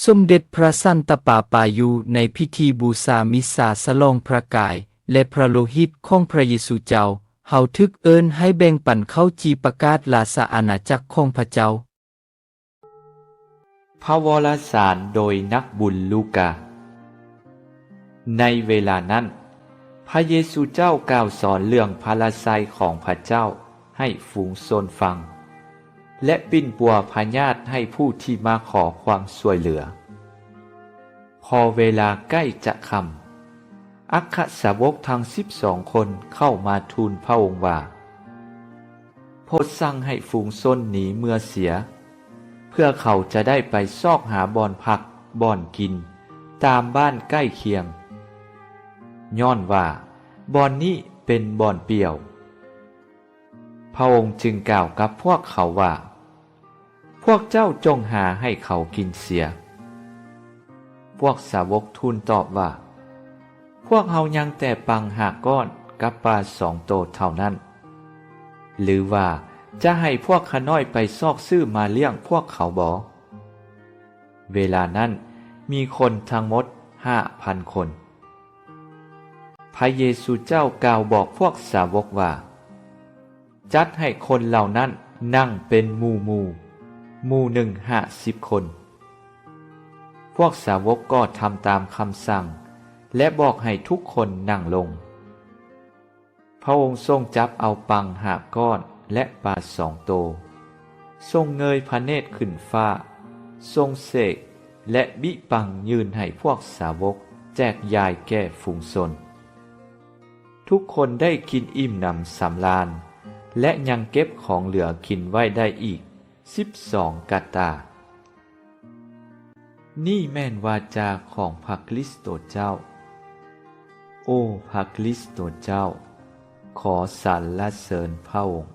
ສົມເດັດພຣະສັນຕະປາປາຢູ່ໃນພິທີບູຊາມິດຊາສະຫຼອງພຣະກາຍ ແລະ ພຣະໂລຫິດຂອງພຣະເຢຊູເຈົ້າ, ເຮົາຖືກເອີ້ນໃຫ້ແບ່ງປັນເຂົ້າຈີ່ປະກາດລາຊະອານາຈັກຂອງພຣະເຈົ້າ. ພະວໍລະສານໂດຍນັກບຸນລູກາ. ໃນເວລານັ້ນ, ພະເຢຊູເຈົ້າກ່າວສອນເລື່ອງພະລາໄຊຂອງພະເຈົ້າໃຫ້ຝູງຊົນຟັງ ແລະ ປິ່ນປົວພະຍາດໃຫ້ຜູ້ທີ່ມາຂໍຄວາມຊ່ວຍເຫຼືອ. ພໍເວລາໃກ້ຈະຄ່ຳ, ອັກຄະສາວົກທັງສິບສອງຄົນເຂົ້າມາທູນພະອົງວ່າ, ໂປດສັ່ງໃຫ້ຝູງຊົນໜີເມືອເສຍ, ເພື່ອເຂົາຈະໄດ້ໄປຊອກຫາບ່ອນພັກບ່ອນກິນຕາມບ້ານໃກ້ຄຽງ, ຍ້ອນວ່າບ່ອນນີ້ເປັນບ່ອນປ່ຽວ. ພະອົງຈຶ່ງກ່າວກັບພວກເຂົາວ່າ, ພວກເຈົ້າຈົ່ງຫາໃຫ້ເຂົາກິນເສຍ. ພວກສາວົກທູນຕອບວ່າ, ພວກເຮົາຍັງແຕ່ປັງຫ້າກ້ອນກັບປາສອງໂຕເທົ່ານັ້ນ. ຫຼືວ່າຈະໃຫ້ພວກຂ້ານ້ອຍໄປຊອກຊື້ມາລ້ຽງພວກເຂົາບໍ? ເວລານັ້ນມີຄົນທັງໝົດຫ້າພັນຄົນ. ພະເຢຊູເຈົ້າກ່າວບອກພວກສາວົກວ່າ, ຈັດໃຫ້ຄົນເຫຼົ່ານັ້ນນັ່ງເປັນໝູ່ໆ, ໝູ່ໜຶ່ງຫ້າສິບຄົນ. ພວກສາວົກກໍທຳຕາມຄຳສັ່ງ ແລະ ບອກໃຫ້ທຸກຄົນນັ່ງລົງ. ພະອົງຊົງຈັບເອົາປັງຫ້າກ້ອນ ແລະ ປາສອງໂຕ, ຊົງເງີຍພະເນດຂຶ້ນຟ້າ, ຊົງເສກ ແລະ ບິປັງຍື່ນໃຫ້ພວກສາວົກແຈກຢາຍແກ່ຝູງຊົນ. ທຸກຄົນໄດ້ກິນອີ່ມໜຳສຳລານ ແລະ ຍັງເກັບຂອງເຫຼືອກິນໄວ້ໄດ້ອີກສິບສອງກະຕາ. ນີ້ແມ່ນວາຈາຂອງພະຄຣິສໂຕເຈົ້າ. ໂອ ພະຄຣິສໂຕເຈົ້າ, ຂໍສັນລະເສີນພະອົງ.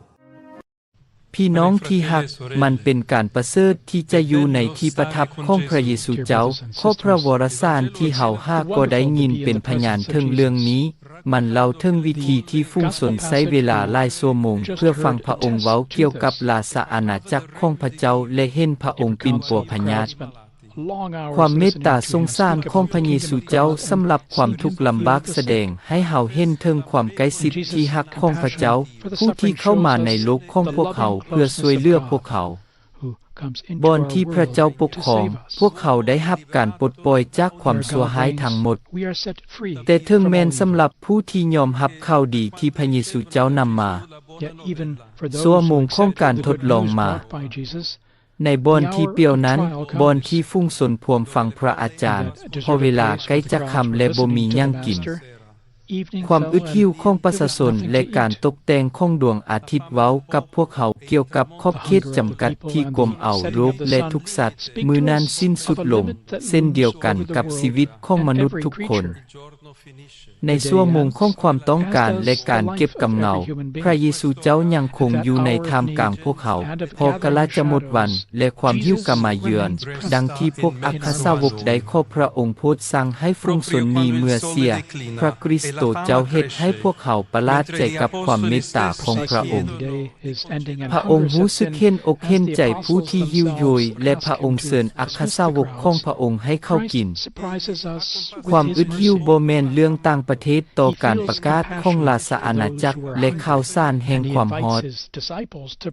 ພີ່ນ້ອງທີ່ຮັກ, ມັນເປັນການປະເສີດທີ່ຈະຢູ່ໃນທີ່ປະທັບຂອງພະເຢຊູເຈົ້າ. ຂໍ້ພະວໍລະສານທີ່ເຮົາຫາກໍໄດ້ຍິນເປັນພະຍານເຖິງເລື່ອງນີ້. ມັນເລົ່າເຖິງວິທີທີ່ຝູງຊົນໃຊ້ເວລາຫຼາຍຊົ່ວໂມງເພື່ອຟັງພະອົງເວົ້າກ່ຽວກັບລາຊະອານາຈັກຂອງພະເຈົ້າ ແລະ ເຫັນພະອົງປິ່ນປົວພະຍາດ. ຄວາມເມດຕາສົງສານຂອງພະເຢຊູເຈົ້າສຳລັບຄວາມທຸກລຳບາກສະແດງໃຫ້ເຮົາເຫັນເຖິງຄວາມໃກ້ຊິດທີ່ຮັກຂອງພະເຈົ້າ, ຜູ້ທີ່ເຂົ້າມາໃນໂລກຂອງພວກເຮົາເພື່ອຊ່ວຍເຫຼືອພວກເຮົາ. ບ່ອນທີ່ພະເຈົ້າປົກຄອງ, ພວກເຮົາໄດ້ຮັບການປົດປ່ອຍຈາກຄວາມຊົ່ວຮ້າຍທັງໝົດ. ແຕ່ເຖິງແມ່ນສຳລັບຜູ້ທີ່ຍອມຮັບຂ່າວດີທີ່ພະເຢຊູເຈົ້ານຳມາ, ຊົ່ວໂມງຂອງການທົດລອງມາ, ໃນບ່ອນທີ່ປ່ຽວນັ້ນ, ບ່ອນທີ່ຝູງຊົນພວມຟັງພະອາຈານ, ເພາະເວລາໃກ້ຈະຄ່ຳ ແລະ ບໍ່ມີຫຍັງກິນ. ຄວາມອຶດຫິວຂອງປະຊາຊົນ ແລະ ການຕົກແຕ່ງຂອງດວງອາທິດເວົ້າກັບພວກເຮົາກ່ຽວກັບຂອບເຂດຈຳກັດທີ່ກວມເອົາໂລກ ແລະ ທຸກສັດ. ມື້ນັ້ນສິ້ນສຸດລົງ, ເຊັ່ນດຽວກັນກັບຊີວິດຂອງມະນຸດທຸກຄົນ. ໃນຊົ່ວໂມງຂອງຄວາມຕ້ອງການ ແລະ ການເກັບກຳເງົາ, ພະເຢຊູເຈົ້າຍັງຄົງຢູ່ໃນທ່າມກາງພວກເຮົາ, ເພາະກະລະຈະໝົດວັນ ແລະ ຄວາມຫິວກະມາເຢືອນ. ດັ່ງທີ່ພວກອັກຄະສາວົກໄດ້ຂໍພະອົງໂປດສັ່ງໃຫ້ຝູງຊົນໜີເມືອເສຍ, ພະຄຣິສໂຕເຈົ້າເຮັດໃຫ້ພວກເຮົາປະຫຼາດໃຈກັບຄວາມເມດຕາຂອງພະອົງ. ພະອົງຮູ້ສຶກເຫັນອົກເຫັນໃຈຜູ້ທີ່ຫິວໂຫຍ ແລະ ພະອົງເຊີນອັກຄະສາວົກຂອງພະອົງໃຫ້ເຂົ້າກິນ. ຄວາມອຶດຫິວບໍ່ແມ່ນເລື່ອງຕ່າງປະເທດຕໍ່ການປະກາດຂອງລາຊະອານາຈັກ ແລະ ຂ່າວສານແຫ່ງຄວາມຮອດ.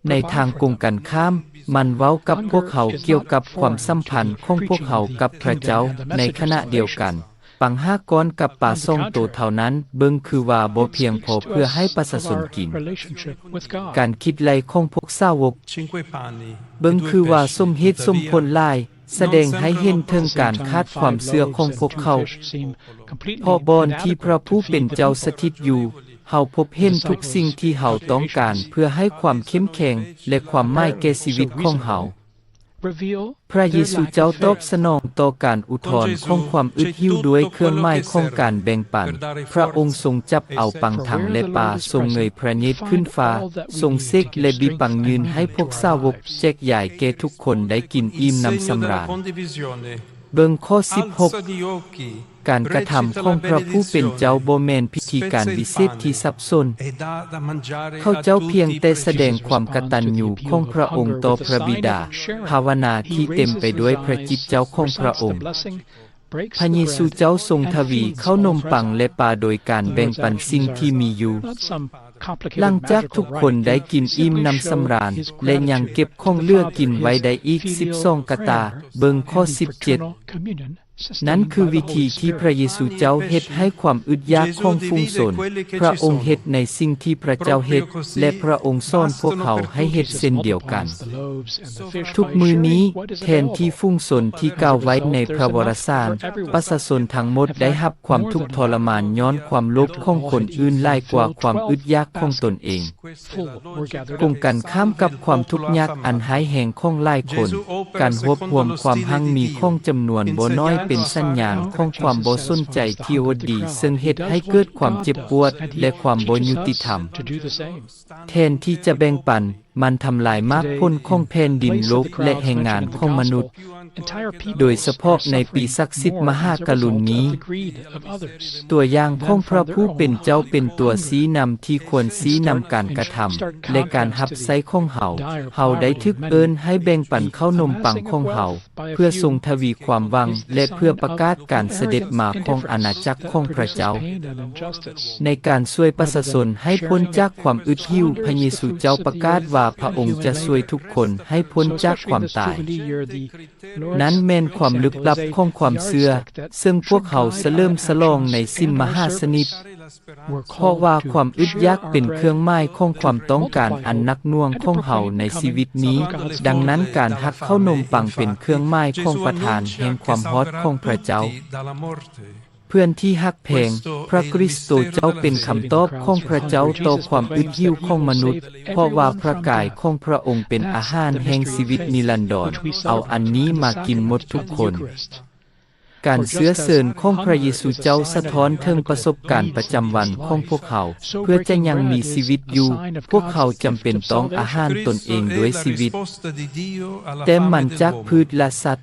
ໃນທາງກົງກັນຂ້າມ, ມັນເວົ້າກັບພວກເຮົາກ່ຽວກັບຄວາມສຳພັນຂອງພວກເຮົາກັບພະເຈົ້າ. ໃນຂະນະດຽວກັນ, ປັງຫ້າກ້ອນກັບປາສອງໂຕເທົ່ານັ້ນ ເບິ່ງຄືວ່າບໍ່ພຽງພໍເພື່ອໃຫ້ປະຊາຊົນກິນ. ການຄິດໄລ່ຂອງພວກສາວົກ ເບິ່ງຄືວ່າສົມເຫດສົມຜົນຫຼາຍ, ສະແດງໃຫ້ເຫັນເຖິງການຂາດຄວາມເຊື່ອຂອງພວກເຂົາ. ເພາະບ່ອນທີ່ພະຜູ້ເປັນເຈົ້າສະຖິດຢູ່, ເຮົາພົບເຫັນທຸກສິ່ງທີ່ເຮົາຕ້ອງການເພື່ອໃຫ້ຄວາມເຂັ້ມແຂງ ແລະ ຄວາມໝາຍແກ່ຊີວິດຂອງເຮົາ. ພະເຢຊູເຈົ້າຕອບສະໜອງຕໍ່ການອຸທອນຂອງຄວາມອຶດຫິວດ້ວຍເຄື່ອງໝາຍຂອງການແບ່ງປັນ. ພະອົງຊົງຈັບເອົາປັງທັງ ແລະ ປາ, ຊົງເງີຍພະເນດຂຶ້ນຟ້າ, ຊົງເສກ ແລະ ບິປັງຍື່ນໃຫ້ພວກສາວົກ, ແຈກຢາຍແກ່ທຸກຄົນໄດ້ກິນອີ່ມໜຳສຳລານ. ເບິ່ງຂໍ້ສິບຫົກ. ການກະທຳຂອງພະຜູ້ເປັນເຈົ້າບໍ່ແມ່ນພິທີການວິເສດທີ່ສັບສົນ. ເຂົາເຈົ້າພຽງແຕ່ສະແດງຄວາມກະຕັນຍູຂອງພະອົງຕໍ່ພະບິດາ, ພາວະນາທີ່ເຕັມໄປດ້ວຍພະຈິດເຈົ້າຂອງພະອົງ. ພະເຢຊູເຈົ້າຊົງທະວີເຂົ້າໜົມປັງ ແລະ ປາໂດຍການແບ່ງປັນສິ່ງທີ່ມີຢູ່. ຫຼັງຈາກທຸກຄົນໄດ້ກິນອີ່ມໜຳສຳລານ ແລະ ຍັງເກັບຂອງເຫຼືອກິນໄວ້ໄດ້ອີກສິບສອງກະຕ່າ, ເບິ່ງຂໍ້ສິບເຈັດ. ນັ້ນຄືວິທີທີ່ພະເຢຊູເຈົ້າເຮັດໃຫ້ຄວາມອຶດຢາກຂອງຝູງຊົນ. ພະອົງເຮັດໃນສິ່ງທີ່ພະເຈົ້າເຮັດ ແລະ ພະອົງສອນພວກເຮົາໃຫ້ເຮັດເຊັ່ນດຽວກັນ. ທຸກມື້ນີ້, ແທນທີ່ຝູງຊົນທີ່ກ່າວໄວ້ໃນພະວະລະສານ, ປະຊາຊົນທັງໝົດໄດ້ຮັບຄວາມທຸກທໍລະມານຍ້ອນຄວາມໂລບຂອງຄົນອື່ນຫຼາຍກວ່າຄວາມອຶດຢາກຂອງຕົນເອງ. ກົງກັນຂ້າມກັບຄວາມທຸກຍາກອັນຮ້າຍແຮງຂອງຫຼາຍຄົນ, ການຮວບຮວມຄວາມຮັ່ງມີຂອງຈຳນວນບໍ່ໜ້ອຍເປັນສັນຍານຂອງຄວາມບໍ່ສົນໃຈທີ່ອວດດີ, ເຊິ່ງເຮັດໃຫ້ເກີດຄວາມເຈັບປວດ ແລະ ຄວາມບໍ່ຍຸຕິທຳ. ແທນທີ່ຈະແບ່ງປັນ, ມັນທຳລາຍໝາກຜົນຂອງແຜ່ນດິນໂລກ ແລະ ແຮງງານຂອງມະນຸດ, ໂດຍສະເພາະໃນປີສັກສິດມະຫາກະລຸນນີ້. ຕົວຢ່າງຂອງພະຜູ້ເປັນເຈົ້າເປັນຕົວຊີ້ນຳທີ່ຄວນຊີ້ນຳການກະທຳ ແລະ ການຮັບໃຊ້ຂອງເຮົາ. ເຮົາໄດ້ຖືກເອີ້ນໃຫ້ແບ່ງປັນເຂົ້າໜົມປັງຂອງເຮົາ ເພື່ອຊົງທະວີຄວາມຫວັງ ແລະ ເພື່ອປະກາດການສະເດັດມາຂອງອານາຈັກຂອງພະເຈົ້າ. ໃນການຊ່ວຍປະຊາຊົນໃຫ້ພົ້ນຈາກຄວາມອຶດຫິວ, ພະເຢຊູເຈົ້າປະກາດວ່າພະອົງຈະຊ່ວຍທຸກຄົນໃຫ້ພົ້ນຈາກຄວາມຕາຍ. ນັ້ນແມ່ນຄວາມລຶກລັບຂອງຄວາມເຊື່ອ, ເຊິ່ງພວກເຮົາສະເຫຼີມສະຫຼອງໃນສິນມະຫາຊະນິດ. ເພາະວ່າຄວາມອຶດຢາກເປັນເຄື່ອງໝາຍຂອງຄວາມຕ້ອງການອັນໜັກໜ່ວງຂອງເຮົາໃນຊີວິດນີ້, ດັ່ງນັ້ນການຮັກເຂົ້າໜົມປັງເປັນເຄື່ອງໝາຍຂອງປະທານແຫ່ງຄວາມຮອດຂອງພະເຈົ້າ. ເພື່ອນທີ່ຮັກແພງ, ພະຄຣິສໂຕເຈົ້າເປັນຄຳຕອບຂອງພະເຈົ້າຕໍ່ຄວາມອຶດຫິວຂອງມະນຸດ, ເພາະວ່າພະກາຍຂອງພະອົງເປັນອາຫານແຫ່ງຊີວິດນິລັນດອນ. ເອົາອັນນີ້ມາກິນໝົດທຸກຄົນ. ການເຊື້ອເຊີນຂອງພະເຢຊູເຈົ້າສະທ້ອນເຖິງປະສົບການປະຈຳວັນຂອງພວກເຮົາ. ເພື່ອຈະຍັງມີຊີວິດຢູ່, ພວກເຮົາຈຳເປັນຕ້ອງອາຫານຕົນເອງດ້ວຍຊີວິດ, ແຕ້ມມັນຈາກພືດ ແລະ ສັດ.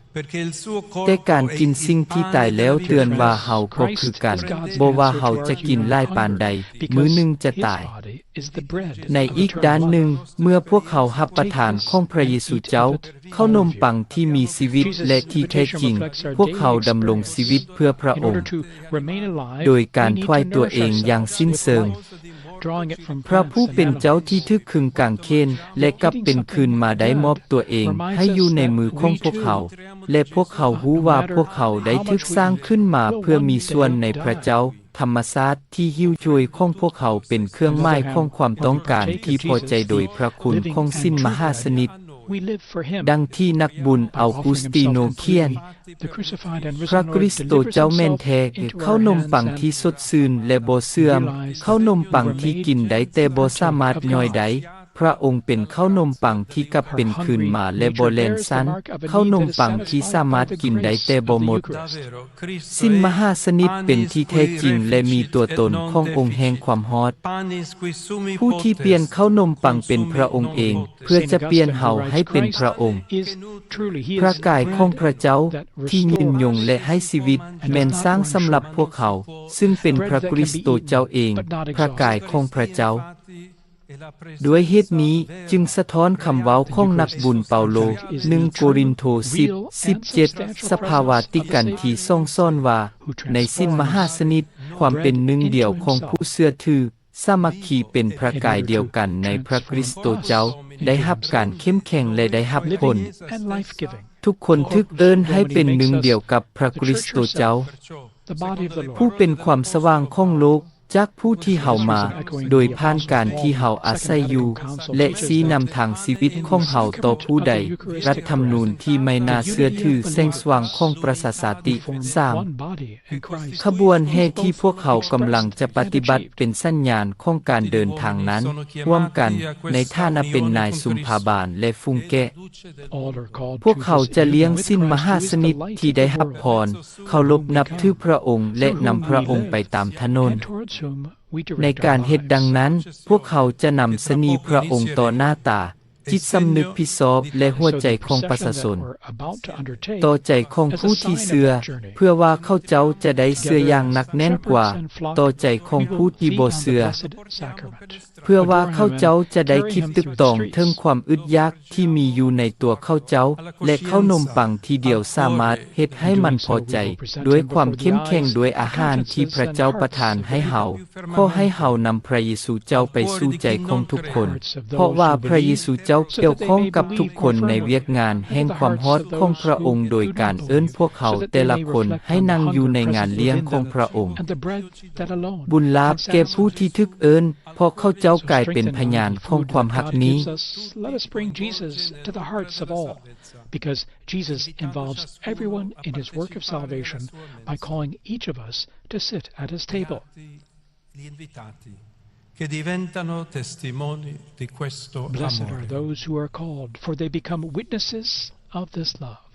ແຕ່ການກິນສິ່ງທີ່ຕາຍແລ້ວເຕືອນວ່າເຮົາກໍຄືກັນ, ບໍ່ວ່າເຮົາຈະກິນຫຼາຍປານໃດ, ມື້ໜຶ່ງຈະຕາຍ. ໃນອີກດ້ານໜຶ່ງ, ເມື່ອພວກເຮົາຮັບປະທານຂອງພະເຢຊູເຈົ້າ, ເຂົ້າໜົມປັງທີ່ມີຊີວິດ ແລະ ທີ່ແທ້ຈິງ, ພວກເຮົາດຳລົງຊີວິດເພື່ອພະອົງ, ໂດຍການຖວາຍຕົວເອງຢ່າງສິ້ນເຊີງ. ພະຜູ້ເປັນເຈົ້າທີ່ຖືກຂຶງກາງເຂນ ແລະ ກັບເປັນຄືນມາໄດ້ມອບຕົວເອງໃຫ້ຢູ່ໃນມືຂອງພວກເຮົາ, ແລະ ພວກເຮົາຮູ້ວ່າພວກເຮົາໄດ້ຖືກສ້າງຂຶ້ນມາເພື່ອມີສ່ວນໃນພະເຈົ້າ. ທຳມະຊາດທີ່ຫິວໂຫຍຂອງພວກເຮົາເປັນເຄື່ອງໝາຍຂອງຄວາມຕ້ອງການທີ່ພໍໃຈໂດຍພະຄຸນຂອງສິນມະຫາຊະນິດ. ດັ່ງທີ່ນັກບຸນເອົາກູສຕີໂນຂຽນ, ພະຄຣິສໂຕເຈົ້າແມ່ນແທ້, ເຂົ້າໜົມປັງທີ່ສົດຊື່ນ ແລະ ບໍ່ເສື່ອມ, ເຂົ້າໜົມປັງທີ່ກິນໄດ້ແຕ່ບໍ່ສາມາດຍ່ອຍໄດ້. ພະອົງເປັນເຂົ້າໜົມປັງທີ່ກັບເປັນຄືນມາ ແລະ ບໍ່ແລ່ນສັ້ນ, ເຂົ້າໜົມປັງທີ່ສາມາດກິນໄດ້ແຕ່ບໍ່ໝົດ. ສິນມະຫາຊະນິດເປັນທີ່ແທ້ຈິງ ແລະ ມີຕົວຕົນຂອງອົງແຫ່ງຄວາມຮອດ. ຜູ້ທີ່ປ່ຽນເຂົ້າໜົມປັງເປັນພະອົງເອງ, ເພື່ອຈະປ່ຽນເຮົາໃຫ້ເປັນພະອົງ. ພະກາຍຂອງພະເຈົ້າທີ່ຍືນຍົງ ແລະ ໃຫ້ຊີວິດ ແມ່ນສ້າງສຳລັບພວກເຮົາ, ຊຶ່ງເປັນພະຄຣິສໂຕເຈົ້າເອງ, ພະກາຍຂອງພະເຈົ້າ. ດ້ວຍເຫດນີ້ຈຶ່ງສະທ້ອນຄຳເວົ້າຂອງນັກບຸນເປົາໂລ, ໜຶ່ງໂກລິນໂທ ສິບ ສິບເຈັດ, ສະພາວາຕິກັນທີສອງສອນວ່າ, ໃນສິນມະຫາຊະນິດ, ຄວາມເປັນໜຶ່ງດຽວຂອງຜູ້ເຊື່ອຖື, ສາມັກຄີເປັນພະກາຍດຽວກັນໃນພະຄຣິສໂຕເຈົ້າ, ໄດ້ຮັບການເຂັ້ມແຂງ ແລະ ໄດ້ຮັບຜົນ. ທຸກຄົນຖືກເອີ້ນໃຫ້ເປັນໜຶ່ງດຽວກັບພະຄຣິສໂຕເຈົ້າ, ຜູ້ເປັນຄວາມສະຫວ່າງຂອງໂລກ, ຈາກຜູ້ທີ່ເຮົາມາ, ໂດຍຜ່ານການທີ່ເຮົາອາໄສຢູ່ ແລະ ຊີ້ນຳທາງຊີວິດຂອງເຮົາຕໍ່ຜູ້ໃດ, ລັດທຳນູນທີ່ໄມ່ໜ້າເຊື່ອຖື, ແສງສະຫວ່າງຂອງປະຊາຊາຕິ. ສາມ ຂະບວນແຫ່ທີ່ພວກເຮົາກຳລັງຈະປະຕິບັດເປັນສັນຍານຂອງການເດີນທາງນັ້ນຮ່ວມກັນ, ໃນຖານະເປັນນາຍຊຸມພາບານ ແລະ ຝູງແກະ. ພວກເຂົາຈະລ້ຽງສິນມະຫາຊະນິດທີ່ໄດ້ຮັບພອນ, ເຄົາລົບນັບຖືພະອົງ ແລະ ນຳພະອົງໄປຕາມຖະໜົນ. ໃນການເຮັດດັ່ງນັ້ນ, ພວກເຂົາຈະນຳສະໜີພະອົງຕໍ່ໜ້າຕາ, ຈິດສຳນຶກຜິດຊອບ ແລະ ຫົວໃຈຂອງປະຊາຊົນ. ຕໍ່ໃຈຂອງຜູ້ທີ່ເຊື່ອ, ເພື່ອວ່າເຂົາເຈົ້າຈະໄດ້ເຊື່ອຢ່າງໜັກແໜ້ນກວ່າ, ຕໍ່ໃຈຂອງຜູ້ທີ່ບໍ່ເຊື່ອ, ເພື່ອວ່າເຂົາເຈົ້າຈະໄດ້ຄິດຕຶກຕອງເຖິງຄວາມອຶດຢາກທີ່ມີຢູ່ໃນຕົວເຂົາເຈົ້າ, ແລະ ເຂົ້າໜົມປັງທີ່ດຽວສາມາດເຮັດໃຫ້ມັນພໍໃຈ ດ້ວຍຄວາມເຂັ້ມແຂງດ້ວຍອາຫານທີ່ພຣະເຈົ້າປະທານໃຫ້ເຮົາ. ຂໍໃຫ້ເຮົານຳພຣະເຢຊູເຈົ້າໄປສູ່ໃຈຂອງທຸກຄົນ, ເພາະວ່າພຣະເຢຊູເຈົ້າກ່ຽວຂ້ອງກັບທຸກຄົນໃນວຽກງານແຫ່ງຄວາມຮອດຂອງພຣະອົງ ໂດຍການເອີ້ນພວກເຮົາແຕ່ລະຄົນໃຫ້ນັ່ງຢູ່ໃນງານລ້ຽງຂອງພຣະອົງ. ບຸນລາບແກ່ຜູ້ທີ່ຖືກເອີ້ນ, ເພາະເຂົາເຈົ້າກາຍເປັນພະຍານຂອງຄວາມຮັກນີ້. Let us bring Jesus to the hearts of all, because Jesus involves everyone in his work of salvation by calling each of us to sit at his table. Gli invitati, che diventano testimoni di questo amore. Blessed are those who are called, for they become witnesses of this love.